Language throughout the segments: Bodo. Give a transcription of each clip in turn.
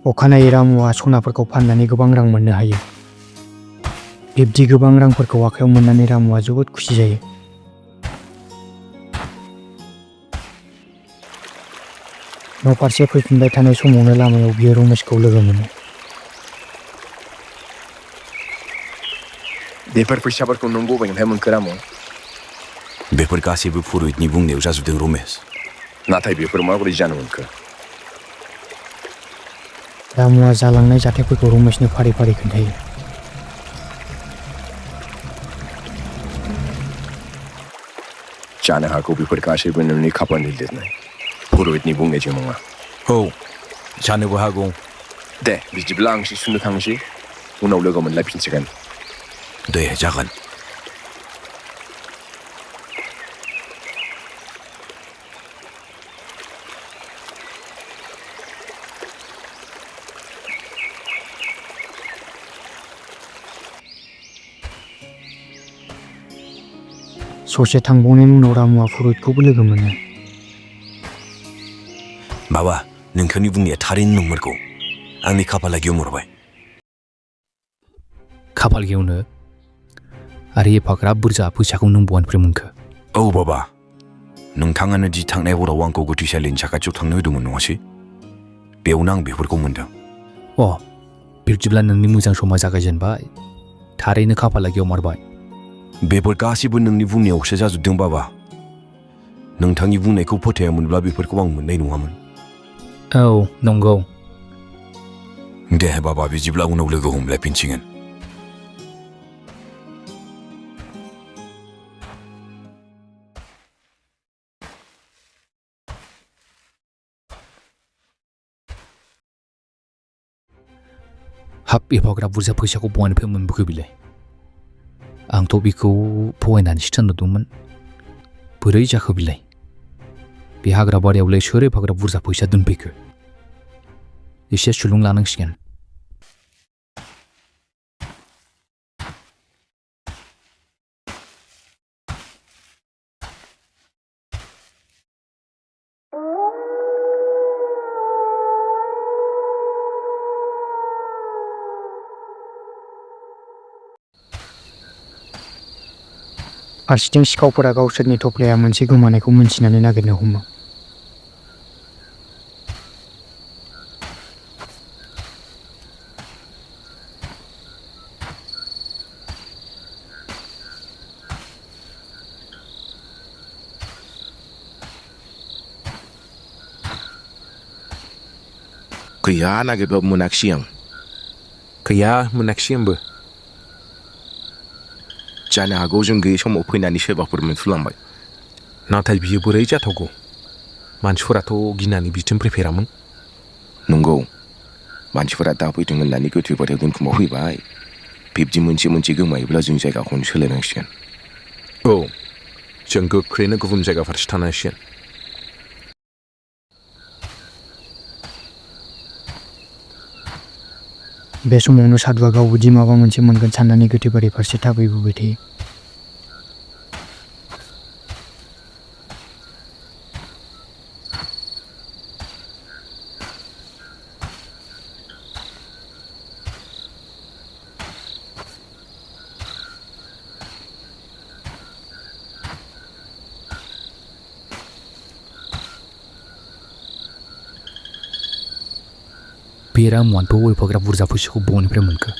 अखानायै रामुआ सनाफोरखौ फाननानै गोबां रां मोननो हायो। बिब्दि गोबां रांफोरखौ आखायाव मोननानै रामुआ जोबोद खुसि जायो। न'फारसे फैफिनबाय थानाय समावनो लामायाव बियो रमेशखौ लोगो मोनो। बेफोर फैसाफोरखौ नों बबेनिफ्राय मोनखो रामु? बेफोर गासैबो पुर'हितनि बुंनायाव जाजोबदों रमेश। नाथाय बेफोर माबोरै जानो मोनखो? रामुआ जालांनाय जाथायफोरखौ रमेशनो फारि फारि खोन्थायो। जानो हागौ बेफोर गासैबो नोंनि खाफालनि लिरनाय, पुर'हितनि बुंनायजों नङा। औ, जानोबो हागौ। दे बिदिब्ला आं सि सुनो थांसै, उनाव लोगो मोनलायफिनसिगोन। दे जागोन। ससे थांबावनायनि उनाव रामुआ पुर'हितखौबो लोगो मोनो। बाबा, नोंथांनि बुंनाया थारैनो नंमारगौ। आंनि खाफाला गेवमरबाय। खाफाल गेवनो? आरो एफाग्राब बुरजा फैसाखौ नों बहानिफ्राय मोनखो? औ बाबा, नोंथाङानो दि थांनाय हराव आंखौ गोथैसालिनि साखाथियाव थांनो होदोंमोन नङासै? बेयावनो आं बेफोरखौ मोनदों। बिब्दिब्ला नोंनि मोजां समा जागायजेनबाय। थारैनो खाफाला गेवमारबाय। बेफोर गासैबो नोंनि बुंनायावसो जाजोबदों बाबा। नोंथांनि बुंनायखौ फोथायामोनब्ला बेफोरखौ आं मोननाय नङामोन। औ, नंगौ। दे बाबा, बिदिब्ला उनाव लोगो हमलायफिनसिगोन। हाब, एफाग्राब बुरजा फैसाखौ बहानिफ्राय मोनबोखो बिलाय? आंथ' बेखौ थगायनानैसो दोनदोंमोन। बोरै जाखो बिलाय? बे हाग्रा बारियावलाय सोर एफाग्राब बुरजा फैसा दोनफैखो? एसे सुलुं लानांसिगोन। फारसेथिं सिखावफोरा गावसोरनि थफ्लाया मोनसे गोमानायखौ मिन्थिनानै नागिरनो हमो। गैया, नागिरबाबो मोनाखिसै आं। गैया, मोनाखिसै आंबो। जानो हागौ जों गैयै समाव फैनानै सोरबाफोर मोनफुलांबाय। नाथाय बियो बोरै जाथावगौ? मानसिफोराथ' गिनानै बिथिं फैफेरामोन। नंगौ, मानसिफोरा दा फैदों होननानै गोथै बारियाव दोनखुमा फैबाय। बिब्दि मोनसे गोमायोब्ला जों जायगाखौनो सोलायनांसिगोन। औ, जों गोख्रैनो गुबुन जायगा फारसे थांनांसिगोन। बे समावनो सादुआ गावबो दि माबा मोनसे मोनगोन साननानै गोथैबारि फारसे थाबायबोबाय थायो। बे रामुआनोथ' एफाग्राब बुरजा फैसाखौ बहानिफ्राय मोनखो?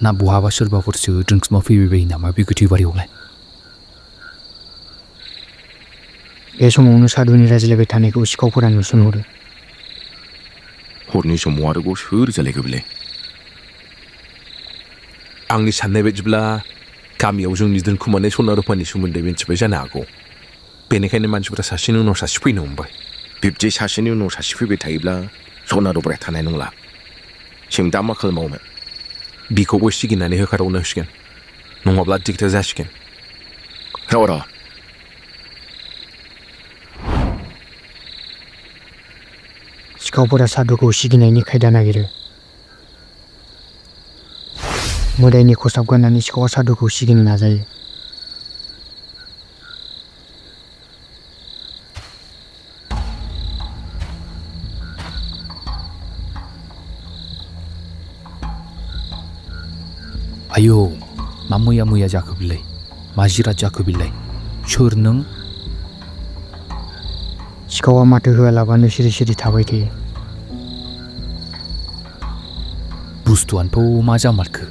ना बहाबा सोरबाफोरसो दोनखुमा फैबाय बायो नामा बे गोथैबारियावलाय? बे समावनो सादुनि रायज्लायबाय थानायखौ सिखावफोरा नुसनहरो। हरनि समाव आरोबाव सोर जालायखो बेलाय? आंनि साननाय बायदिब्ला गामियाव जोंनि दोनखुमानाय सना रुफानि सोमोन्दै मिन्थिबाय जानो हागौ। बेनिखायनो मानसिफोरा सासेनि उनाव सासे फैनो हमबाय। बिब्दि सासेनि उनाव सासे फैबाय थायोब्ला सना रुफाया थानाय नंला। जों दा मा खालामबावनो? बिखौबो सिगिनानै होखारहरनो हासिगोन। नङाब्ला दिगदार जासिगोन। र' सिखावफोरा सादुखौ सिगिनायनि खायदा नागिरो। मोदायनि खसाब गाननानै सिखावा सादुखौ सिगिनो नाजायो। आयौ मा मैया मैया जाखो बिलाय मा जिराद जाखो बिलाय सोर नों सिखावा माथो होआलाबानो सिरि सिरि थाबाय थायो। बुस्थुआनोथ' मा जामारखो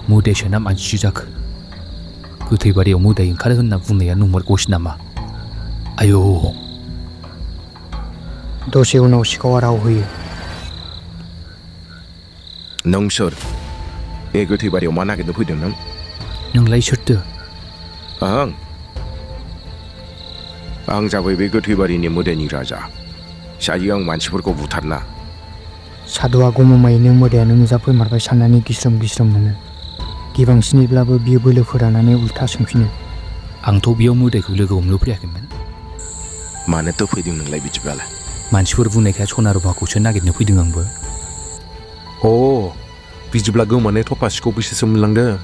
मोदायसो ना मानसि जाखो गोथै बारियाव मोदाय ओंखारो होनना बुंनाया नंमारगौसो नामा आयौ दसे उनाव सिखावा राव होयो। नों सोर? बे गोथै बारियाव मा नागिरनो फैदों नों? नोंलाय सोरथो? आं जाबाय बे गोथै बारिनि मोदायनि राजा। जायो आं मानसिफोरखौ बुथारना। सादुआ गमामायैनो मोदायानो नुजाफैमारबाय साननानै गिस्रोम गिस्रोम मोनो। गिबांसिनैब्लाबो बियो बोलो फोरानानै उल्था सोंफिनो। आंथ' बेयाव मोदायखौ लोगो हमनो फैयाखैमोन। मानोथो फैदों नोंलाय बिदिब्लालाय? मानसिफोर बुंनायखाय सना रुफाखौसो नागिरनो फैदों आंबो। बिदिब्ला गोमानाय थफासिखौ बेसेसो मोनलांदों?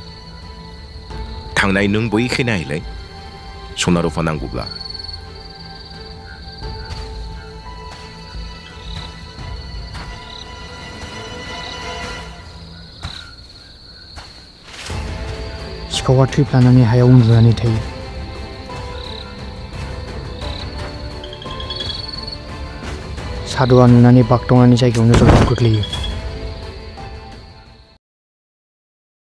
थांनाय नों बैखै नायलाय सना रुफा नांगौब्ला। सिखावा थैफ्लानानै हायाव उन्दुनानै थायो। सादुआ नुनानै बागदावनानै जायगायावनो जलदब गोग्लैयो।